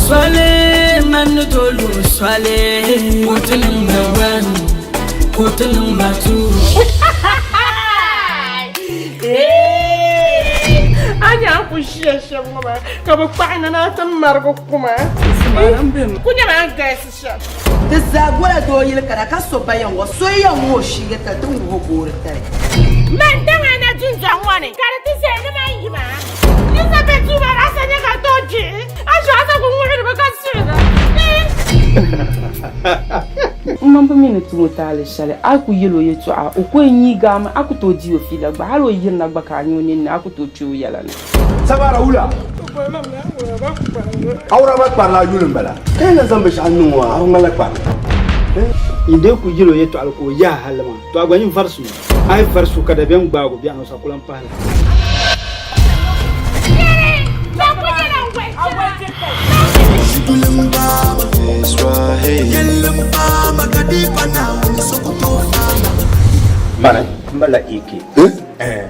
Soli man ni tooi lu soli ka o ti niŋ ma one ka o ti niŋ ma two. A nya n ku ʒiya shɛm ŋɔ maa ka bɛ kpaɣi na ni a ti marigi kuma. Ku nyɛla a ni galisi shɛm. Ti zaa gola doo yili kana ka so ba yɛn ŋɔ so yi yɛn ŋɔ o shiiga tali ti wuhi o goori tali. Man daŋa na dundɔŋ ŋɔ ni ka di ti zaya ni man yi maa. Elizabeth tuuma daa sa nyɛ ka tooi jihi a zuɣu a sa ku ŋuhiri mi ka suhira. M ma bi mi ni tum o taali shɛli, a yi ku yɛl o yɛtɔɣa, o ku yɛn nyiigi a mi, a ku tooi di o fiila gba, hal o yirina gba ka a nya o ninni, a ku tooi kpe o yɛla ni. Sabara wula? Awuraba kparila yuli m-bala. Ka yi lan zaŋ binshɛɣu niŋ o a, a bi ŋmanila kparili. Yi dee ku yɛl o yɛtɔɣili ka o yahi halli maa, tɔ a gba nyin varisi o. A yi varisi o ka dabiɛm gbaag o, biɛɣuni o sa ku lan pahi la. Mani m malila AK.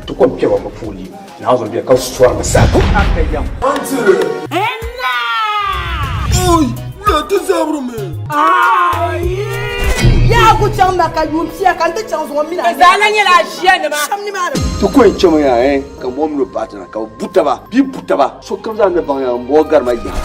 Ti kom kpɛba mi puuni Naawuni bɛ ka sɔri mi saha. Yaa ku chaŋ Maka yuun pia ka n ti chaŋ zuŋɔ mini a Zaa la nyɛla ʒiɛnima. Shɛm nimaani. Ti ko yɛn chɛmi yaa eh, ka m bɔ mini o paati na ka bɛ bu taba, bɛ yi bu taba, sokam zaa ni baŋ yaa m bɔ gari ma yaha.